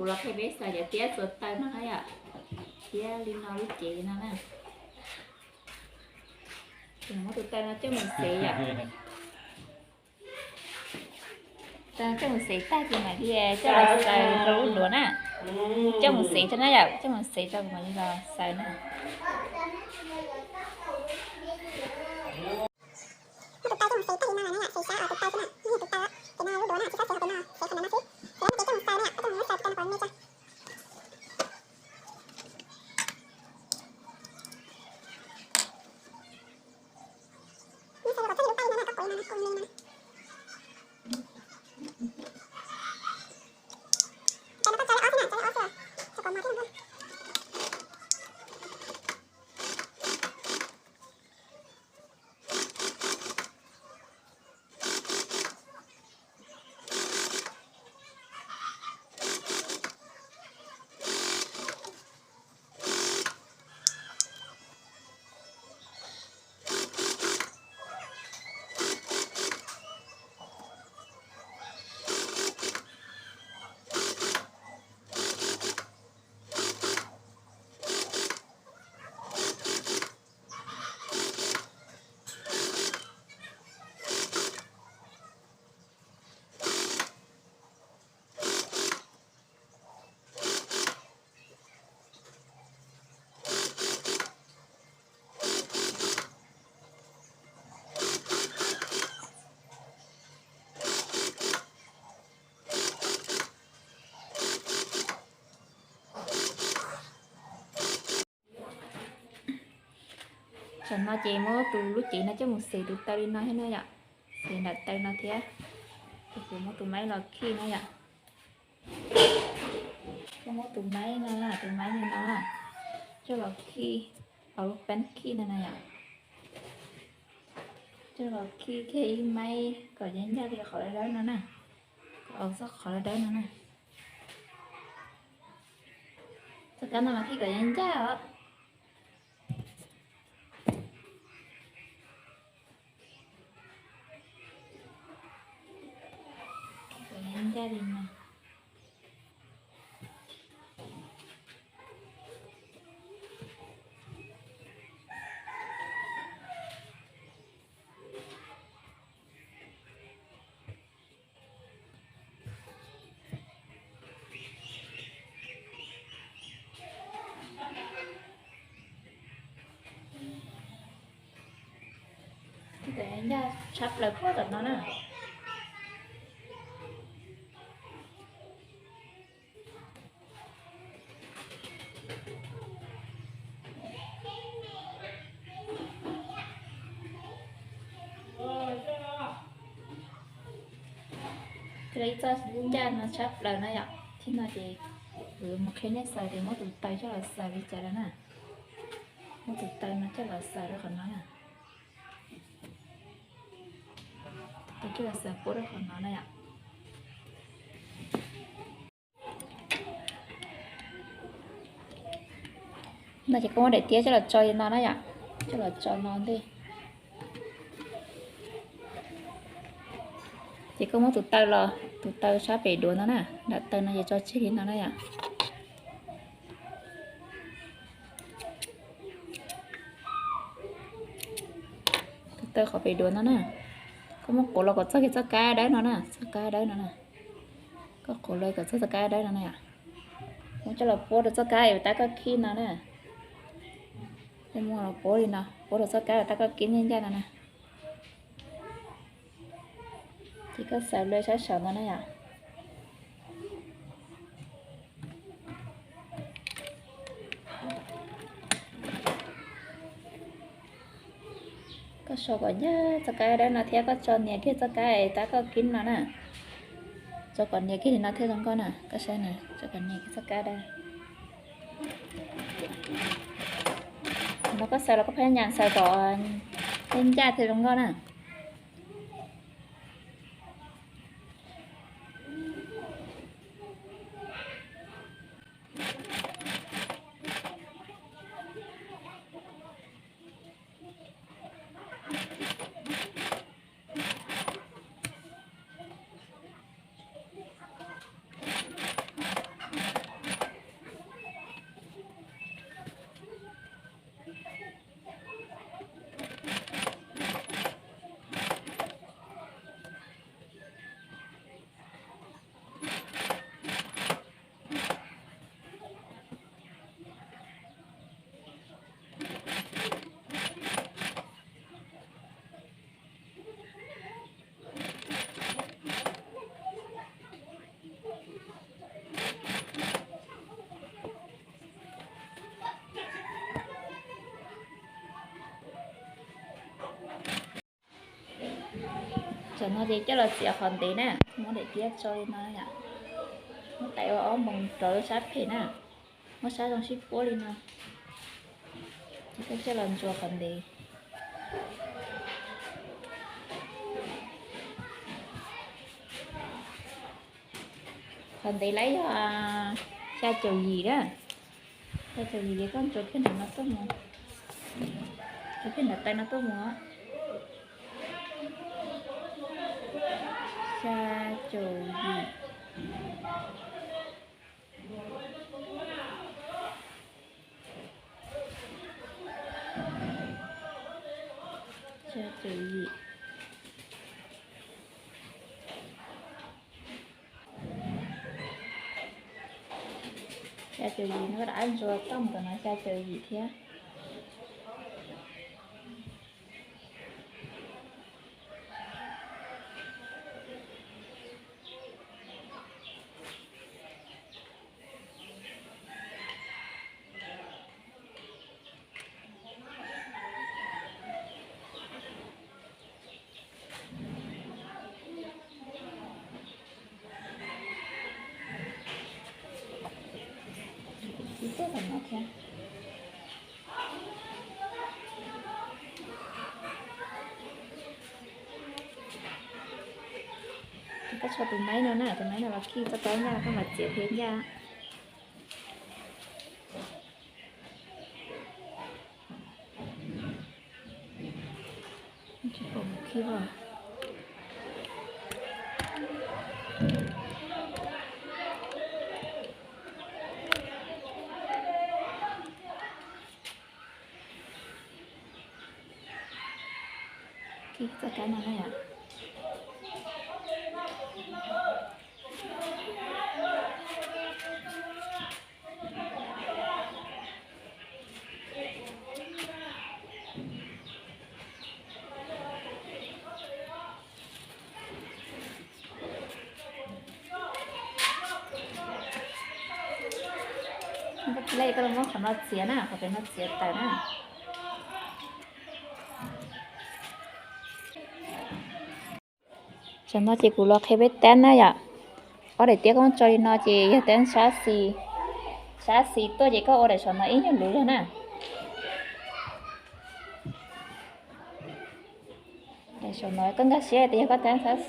Kuv los qhia peb xaws cov tiab txuas taw no na yom. Tiab li no lub cev no na. Ces muab tus taw no coj mus xev yom. Taw coj mus xev tag ces mam li coj los xaws rau lub duav na. Coj mus xev tso na yom, coj mus xev tso kuv mam li los xaws na. Muab tus taw coj mus xev tag li no lawm na yom, xev sab tus taw xwb na, muab tus taw, ces no lub duav na, tsis txhob xev hauv pem no, xev qhov ntawd no xwb. Xev no ces coj mus xaws na yom, coj mus muab xaws tus taw no kom me tso. Muab xaws kom txog li lub taw li no na, koj quav li no na, koj li no na. Cov no koj tso li ob xwb na, tso li ob xwb, tso kom mos thiab. Tam no ces muab tus lub cev no coj mus xev tus taw li no thiab na yom, xev nram taw no thiab. Ces kuv muab tus maib los khij na yom. Kuv muab tus maib no, tus maib no coj los khij, hauv lub peeb khij no na yom. Coj los khij kiag ib maib kom ncaj ncaj li qhov dawb dawb no na, kom txoj qhov dawb dawb no na. Txoj kab no mas khij kom ncaj ncaj os. Ncaj li no. Ncaj tshaj plaws puag tom no na. Ib txoj ncaj no tshaj plaws na yom. Tib no ces kuv mus qhia nej xaws tias muab tus taw coj los xaws li cas lawm na. Muab tus taw no coj los xaws rau qhov no na. Tus taw coj los xaws puab rau qhov no na yom. No ces koj muab daim tiab coj los tso li no na yom, coj los tso no ntej. Ces koj muab tus taw los, tus taw sab pem duav no na, nram taw no ces tso tseg li no na yom. Tus taw qhov pem duav no na, koj muab quav los kom txog kiag txoj kab dawb no na, txoj kab dawb no na. Koj quav los kom txog txoj kab dawb no na yom. Muab coj los puab rau txoj kab uas tab koj khij no na. Koj muab los puab li no, puab rau txoj kab uas tab koj khij ncaj ncaj no na. Ces koj xaws lawv sab saum no na yom. Koj so kom ncaj txoj kab dawb no thiab koj tso nias kiag txoj kab tab koj khij no na. Tso kom nias kiag li no thiaj zoo nkauj na, koj saib na, tso kom nias kiag txoj kab dawb. Thaum no koj xaws los koj pheej nyas xaws kom ncaj ncaj thiaj zoo nkauj na. Tam no ces coj los txiav qhov ntev na, muab daim tiab tso li no yom. Muab tais ua ob npoos rau sab phem na, muab sab zoo sib puab li no. Ces koj coj los ntsuas qhov ntev. Qhov ntev lawm yog xya caum yim na. Xya caum yim ces koj ntsuas kiag nram no tuaj mus, ntsuas kiag nram tais no tuaj mus. Xya caum yim. Xya caum yim. Xya caum yim no, koj rov qab ntsuas toj mus tom no xya caum yim thiab. Ib tug tom no thiab. Koj tso tus maib no na, tus maib no los khi txoj kab ncaj, koj mam txiav thiab ncaj. Khi txoj kab no na yom. Koj los muab qhov no txiav na, qhov pem no txiav tawm na. Tam no ces kuv los qhia peb tab na yom. Ob daim tiab koj muab tso li no ces yog tab sab xis, sab xis tuaj ces koj ua daim saum no ib nyuag luv zog na. Daim saum no koj nkag siab tias yog koj tab, nws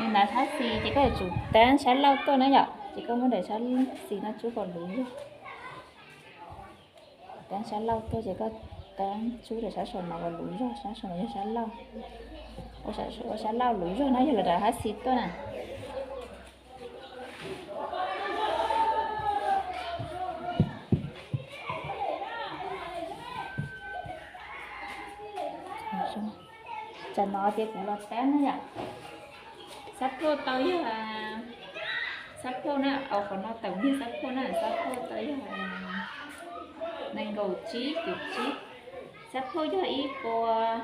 hnav sab xis ces koj yuav tsum tab sab laug tuaj na yom. Ces koj muab daim sab xis no tsub kom luv zog. Tab sab laug tuaj ces koj tab tsub daim sab saum no kom luv zog, sab saum no yog sab laug. Ua sab laug luv zog na, yog lawv daim sab xis tuaj na. Tam no ces kuv los tab na yom. Xab plauj tau yog, xab plauj na, au qhov no tawm yog xab plauj na, xab plauj tau yog nees nkaum tsib cum tsib. Xab plauj yog ib puas,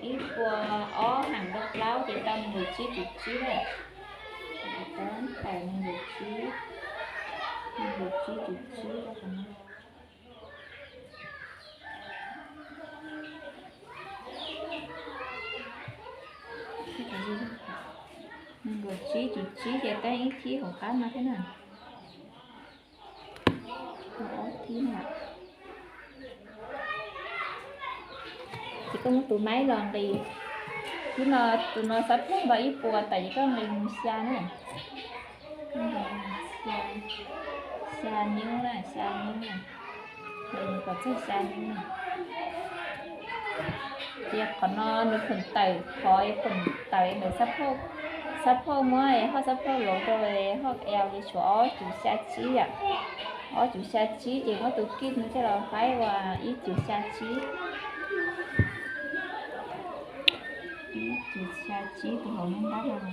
ib puas ob heem rau plaub ces tau nees nkaum tsib cum tsib na. Tau nees nkaum tsib, nees nkaum tsib cum tsib rau qhov no. Nees nkaum tsib cum tsib ces tab ib thib hauv qab no thiab na. Ob thib na. Ces koj muab tus maib los nqis. Tus no, tus no xab plauj nto ib puas tawm ces koj nqis mus xya na. Xya nyub na, xya nyub na. Nqis mus kom txog xya nyub na. Ces qhov no nws pheem tawm, qhov pheem tawm ntawm xab plauj, xab plauj muab hoj xab plauj luv rau hoj el ces tshuav ob cum xya tsib yom. Ob cum xya tsib ces muab tus kij no coj los faib ua ib cum xya tsib. Ib cum xya tsib tus hauv nab nrab no.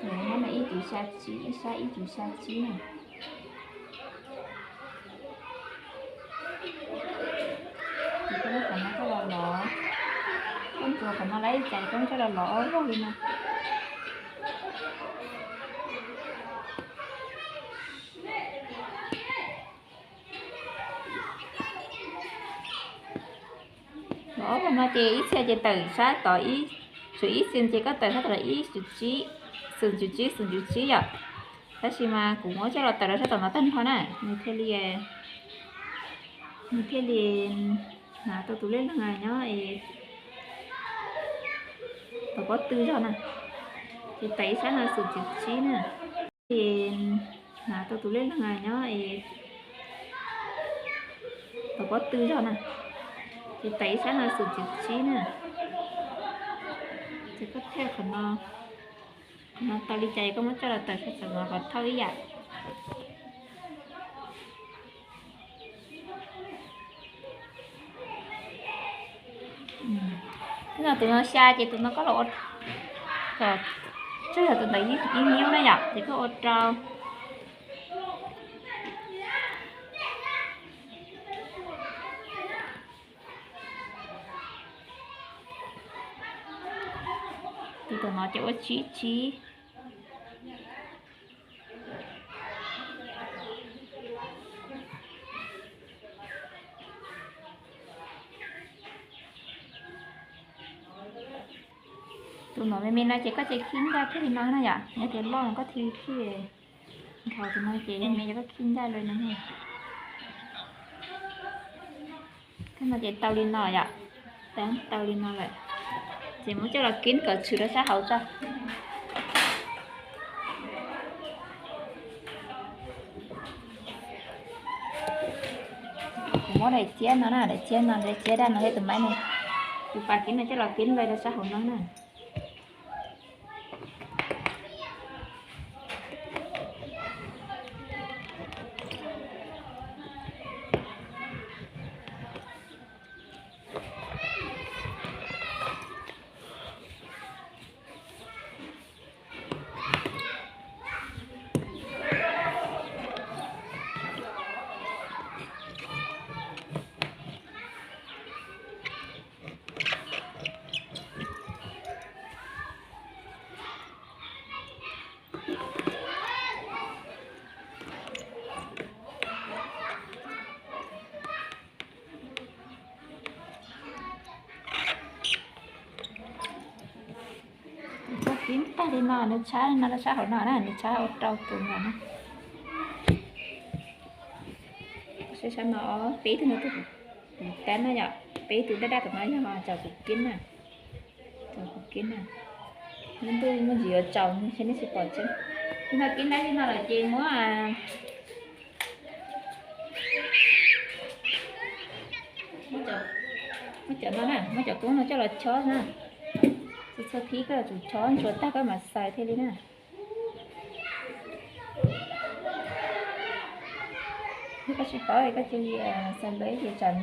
Tus hauv nab no ib cum xya tsib, ib sab ib cum xya tsib na. Ces koj muab qhov no coj los lov, koj ntsuas qhov no lawm ib tsam koj coj los lov ob vog li no. Ob pab no ces ib txhia ces tawm sab tod, tshuav ib txhia ces koj tawm sab tod ib, xoom cum tsib, xoom cum tsib yom. Tab sis mas kuv muab coj los tawm rau sab tom no tag nrho na, nws thiaj li, nws thiaj li hnav tau tus lej leeg nyob es tau pob tw zog na. Ces tawm ib sab no xoom cum tsib na. Ces hnav tau tus lej leeg nyob es tau pob tw zog na. Ces tawm ib sab no xoom cum tsib na. Ces koj thiaj qhov no, qhov no tau li cas koj muab coj los tawm sab tom no kom thauj ib yam. Tus no, tus no xya ces tus no koj los ua, tsuas yog tus ntawd ib niub na yom, ces koj ua rau. Tus tom no ces ua tsib tsib. Tus no me me no ces koj ces khib ncaj thiaj li no na yom, yog tias loj no koj thiaj li khib. Nkaus tus no ces yog me ces koj khib ncaj li no. Koj no ces tau li no yom, tau li no lawm. Ces muab coj los kib kom tshwm rau sab hauv tso. Kuv muab daim txiab no na, daim txiab no, daim txiab daj no thiab tus maib no, tus pas kib no coj los kib nqe rau sab hauv no na. Koj kib tag li no, nws tshab li no rau sab hauv no na, nws tshab ua rau tus no na. Sab no peb tug no kuv tab na yom, peb tug daj daj tom no yog cov kuv kib na. Cov kuv kib na, lub ntuj muaj ntsis yuav tsaus nws ces nej tsis pom tseeb. Li no kib dab li no lawm ces muab, muab cov no na, muab cov koob no coj los chob na. Txhua txhua thib koj yuav tsum chob ntsuas tag koj mam xaws thiaj li na. Yog koj tsis paub koj cia li xaws npe ces tsam